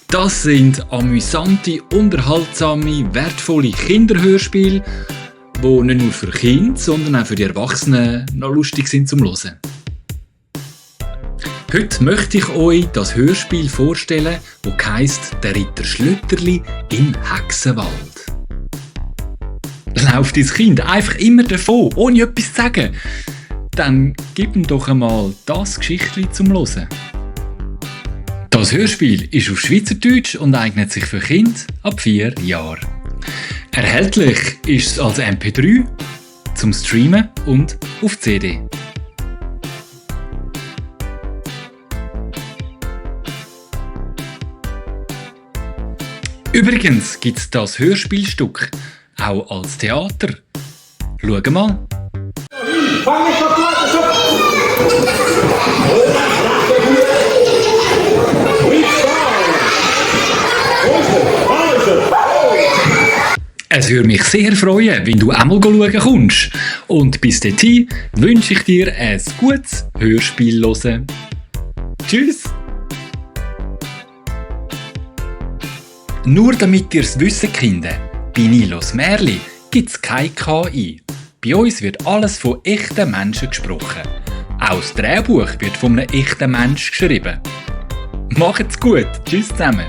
Das sind amüsante, unterhaltsame, wertvolle Kinderhörspiele, die nicht nur für Kinder, sondern auch für die Erwachsenen noch lustig sind zum Hören. Heute möchte ich euch das Hörspiel vorstellen, das heisst «Der Ritter Schlötterli im Hexenwald». Lauft dein Kind einfach immer davon, ohne etwas zu sagen, dann gib ihm doch einmal das Geschichtli zum Hören. Das Hörspiel ist auf Schweizerdeutsch und eignet sich für Kinder ab 4 Jahren. Erhältlich ist es als MP3, zum Streamen und auf CD. Übrigens gibt es das Hörspielstück auch als Theater. Schau mal. Es würde mich sehr freuen, wenn du einmal schauen kommst. Und bis dahin wünsche ich dir ein gutes Hörspiel hören. Tschüss! Nur damit ihr es wissen, Kinder, bei Nilos Märli gibt es keine KI. Bei uns wird alles von echten Menschen gesprochen. Auch das Drehbuch wird von einem echten Menschen geschrieben. Macht's gut! Tschüss zusammen!